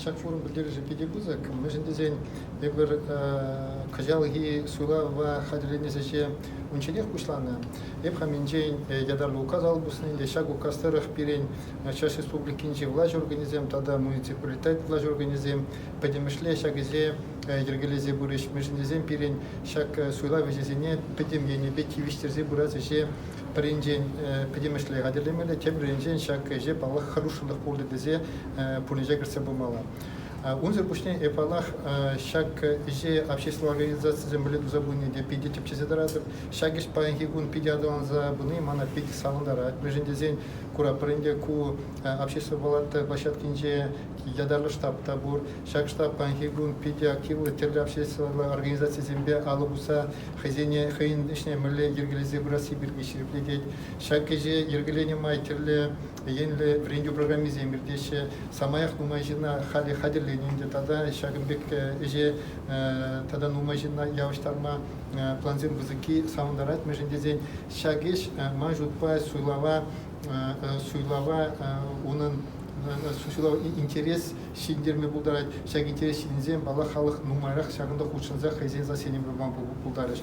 Ҫак форум пӗлтерӗшӗ питӗ пысӑк. Мӗншӗн тесен эпир кӑҫалхи суйлава хатӗрленес ӗҫе унчченех пуҫланӑ. Эп хам енчен ятарлӑ указ алӑ пуснӑ ӗнтӗ. Ҫак указ тӑрӑх пирӗн Чӑваш Республикинчи влаҫ органӗсем тата муниципалитет влаҫ органӗсем пӗтӗмӗшле ҫак ӗҫе йӗркелесе пырӗҫ. Мӗншӗн тесен пирӗн ҫак суйлав ӗҫӗсене пӗтӗм енӗпе тивӗҫтерсе пырас ӗҫе пӗринчен пӗтӗмӗшле хатӗрлемелле, тепӗринчен ҫак ӗҫе, паллах, хӑрушсӑрлӑх пултӑр тесе пурнӑҫа кӗртсе пымалла. Унсӑр пуҫне эп, паллах, ҫак ӗҫе обществӑлла организацисем мӗнле туса пынине те питӗ тӗпчесе тӑратӑп. Ҫак ӗҫ паянхи кун питӗ аталанса пыни мана питӗ савӑнтарать. Мӗншӗн тесен куратпӑр ӗнтӗ, ку общество палата площадкинче ятарлӑ штаб та пур. Ҫак штаб паянхи кун питӗ активлӑ тӗрлӗ обществӑлла организацисемпе алӑ пусса хӑйсене хӑйӗн ӗҫне мӗнле йӗркелесе пырасси пирки ҫирӗплетет. Ҫак ӗҫе йӗркеленӗ май тӗрлӗ енлӗ вӗрентӳ программисем иртеҫҫӗ. Самаях нумай ҫынна халӗ хатӗрленӗ ӗнтӗ тата ҫакӑн пек ӗҫе тата нумай ҫынна явӑҫтарма плансем пысӑкки савӑнтарать. Мӗншӗн тесен ҫак ӗҫ ман шутпа суйлава суйлава унӑн суйлав интерес ҫитӗнтерме пултарать. Ҫак интерес ҫитӗнсен, паллах, халӑх нумайрах ҫакӑнта хутшӑнса хӑйсен сассине пама пултарӗҫ.